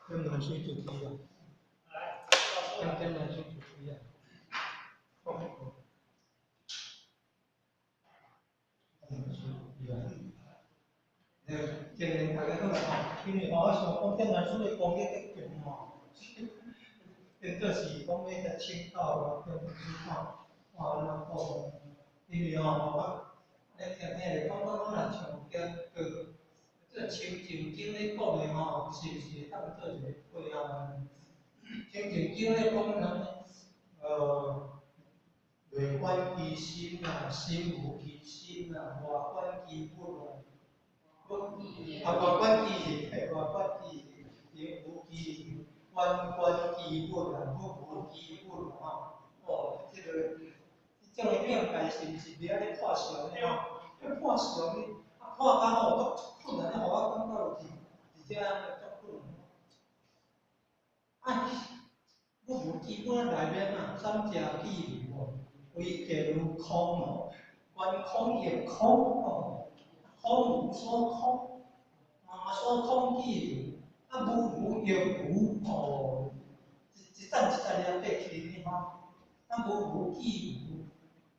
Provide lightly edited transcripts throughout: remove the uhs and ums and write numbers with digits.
點來水主題啊？來，點來水主題啊？好。今日大家好啦吼，因為吼，我想講點來水的功力較強吼，變做是講欲來請教啊，點來吼，看按怎講。因為吼，我咧聽聽咧講，我講若像叫這清淨經咧講的吼，是毋是會當做一個配合？清淨經咧講啥物？內觀其心啊，心無其心啊，外觀其物啊。啊，外觀其形，外觀其形，無其形，觀觀其物啊，物無其物吼。哦，這個這種的境界是毋是袂曉咧破相的吼？咧破相你啊破到吼足困難，予我感覺有一這足困難。啊，物無其物內面啊，三者譬如吼，唯見如空吼，觀空亦空吼，空無所空，嘛所空譬如，啊無無亦無吼，一一層一層爾爬起吼，啊無無譬如，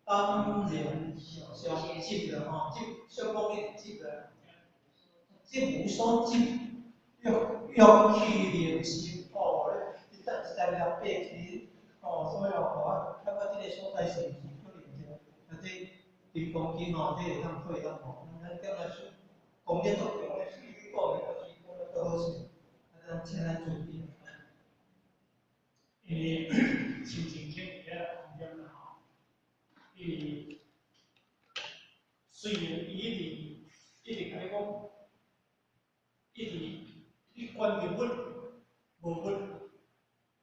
當然相執啦吼，執相講伊執啦，執無所執，欲欲去靈心哦，一層一層爾爬起，哦，所以吼，我感覺這個所在是毋是可能這啊？這金剛經吼，這會當配合吼，咱點來說，功力足強的，水講的，就是講得足好勢，啊，咱請咱注意。因為清淨經遐講點啦吼，因為雖然伊一直一直共你講，一直你觀著物無物，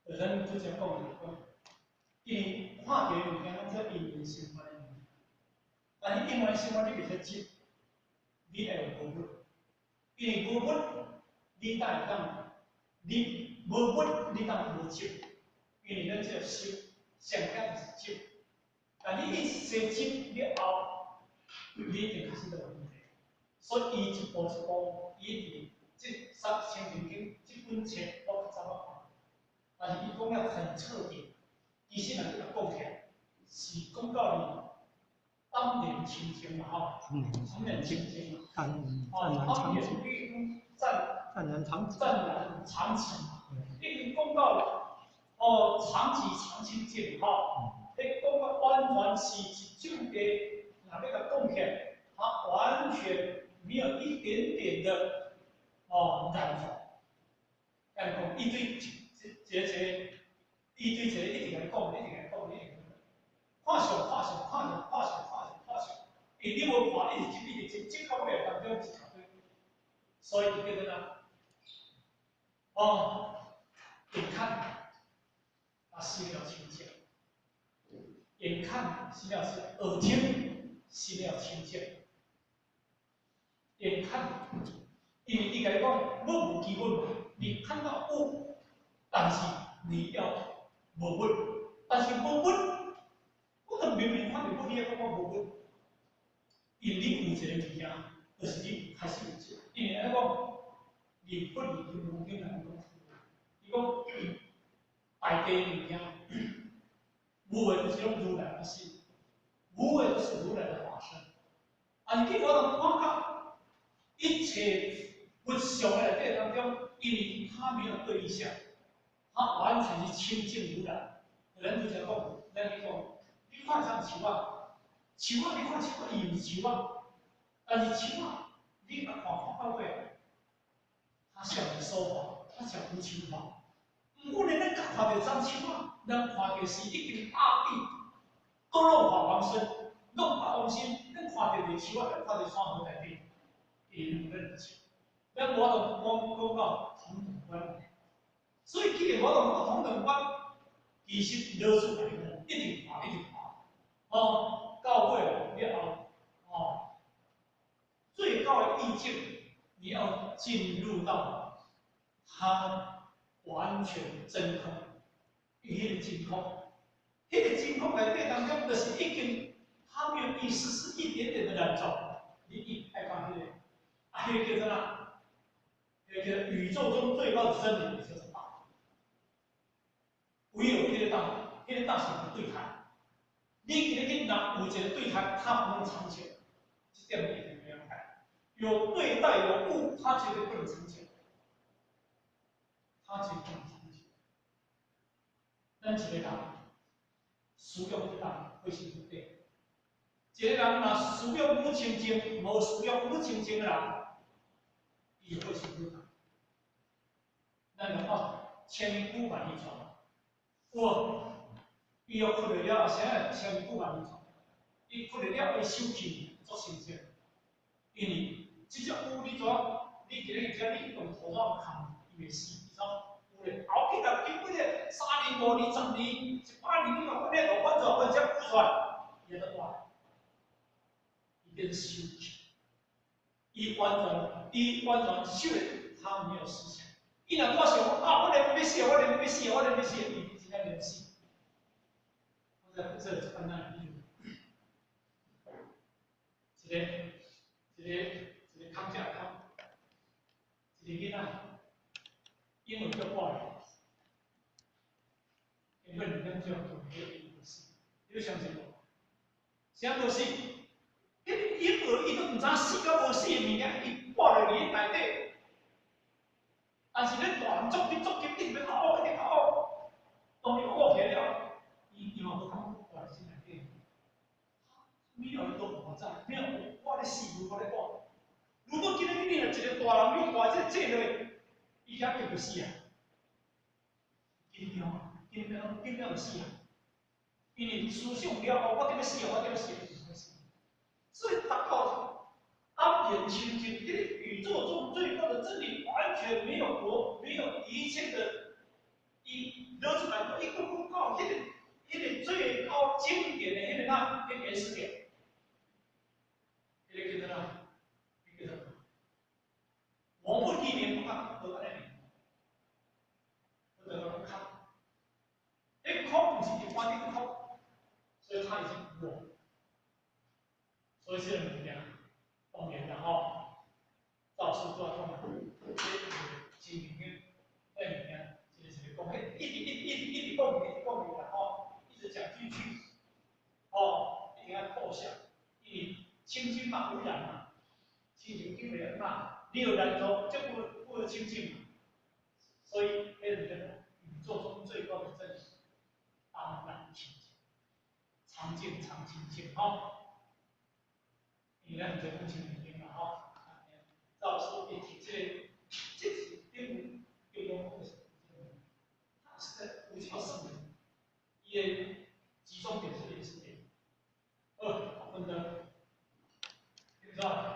就咱拄才講的講，因為看著的物件攏做因緣生發的物件，但是因緣生發你袂使執，你愛有無物，因為無物，你才會當，你無物，你當無執，因為咱這個心上減就是執，但你一生執了後，你一定開始就有問題。所以伊一步一步，伊一直這三清淨經這本冊我較早捌看，但是伊講了很徹底。其實若你共講起來，是講到你當年清淨嘛吼，當年清淨嘛，哦，當年你講湛然長湛然長寂嘛，已經講到哦長寂長清淨吼，彼講到完全是一種的，若欲共講起來，它完全沒有一點點的哦染濁。按講伊對一一個一個，伊對一個一直共你講，一直共你講，一直共你講，看相看相看相看相看相看相，因為你無看，一直執一直執，執到尾當中一大堆，所以就叫做啥？哦，眼看啊，心要清淨；眼看心要清，耳聽心要清淨。眼看，因為伊共你講，物無其物嘛，你看到物，但是你要無物，但是無物，我都明明看著物，你還講我無物？因為你有一個物件，就是你開始有執。因為按呢講，佇佛佇金剛經內面講，伊講大地物件，無的就是攏如來的心，無的就是如來的法身。啊，結果就看到一切佛像的內底當中，因為他沒有對象，他完全是清淨如來。咱拄才講，咱去講，你看像樹仔，樹仔你看樹仔，伊毋是樹仔，但是樹仔，你共看看到尾，它像無所化，它像無樹化。毋過呢，咱閣看著樟樹仔，咱看著是已經大地都攏法王身，攏法王身，咱看著佇樹仔，咱看著山河大地，伊兩個毋像。咱無法度講講到同等觀，所以既然無法度講到同等觀，其實老師共你講，一直看，一直看，哦，到尾了後，哦，最高的意境，你要進入到它完全真空，伊彼個真空，彼個真空內底當中，就是已經它沒有意思，是一點點的染濁，你一愛看彼個，啊，彼個叫做啥？彼那个宇宙中最高的真理，也就是道。唯有彼个道，彼个道是無對待。你今日去若有一個對待，它不能長久。這點你一定要明。有對待有物，它絕對不能長久。它絕對不能長久。咱一個人思想不當，會是不對。一個人若思想不清淨，無思想不清淨的人，伊會是不當。咱來看千軍萬里床，哇！伊又哭了了，啥？千軍萬里床，伊哭了了，伊手氣足神聖，因為這隻烏你怎？你今日遮你用土壤崁，伊袂死，伊怎？有咧，後期若經過咧3年、5年、10年、100年，你嘛阮咧路反轉，阮才孵出來，伊會當活。伊變手氣，伊完全修煉，他沒有思想。伊若拄想啊，我連欲死，我連欲死，我連欲死，伊真正連死。我再這簡單的比喻，一個空姐空，一個囡仔，嬰兒叫掛了，經過2點鐘就彼個嬰兒死，你相信無？啥無死？彼個嬰兒伊都毋知死甲無死的物件，伊掛落佇內底。但是咧大人足急足急，一直欲哭，一直哭，當伊哭起來了，伊嘛無感覺掛佇心內底。沒有伊都無知，沒有我咧死，無我咧活。如果今日你若一個大人，你帶這個這落，伊遐叫就死啊！緊張，緊張，緊張就死啊！因為思想了後，我叫欲死啊，我叫欲死，就是欲死。所以達到安隱清淨，這個宇宙中最高的真理，完全沒有國，沒有一切的，伊攞出來，伊閣講到彼個最高經典的彼個哪，彼個原始點，彼個叫做哪？彼個叫做模不記名，我講無按呢，我就講空，彼空毋是一般的空，所以它已經無，所以這個物件，當然啦吼，造師做講，這真明顯，彼物件，一個一個講，彼一直一直一直一直講，一直講啦吼，一直講進去，哦，一定要透相，因為清淨嘛，無染嘛，清淨經袂嘛，你有染濁就不清淨嘛，所以彼個叫做宇宙中最高的真理，當然清淨，常淨常清淨吼。因為咱毋知講清淨嘛吼，造師會提這個，這是頂頂講的是，它是在五教聖人，伊的集中點是原始點。好，分得，聽到。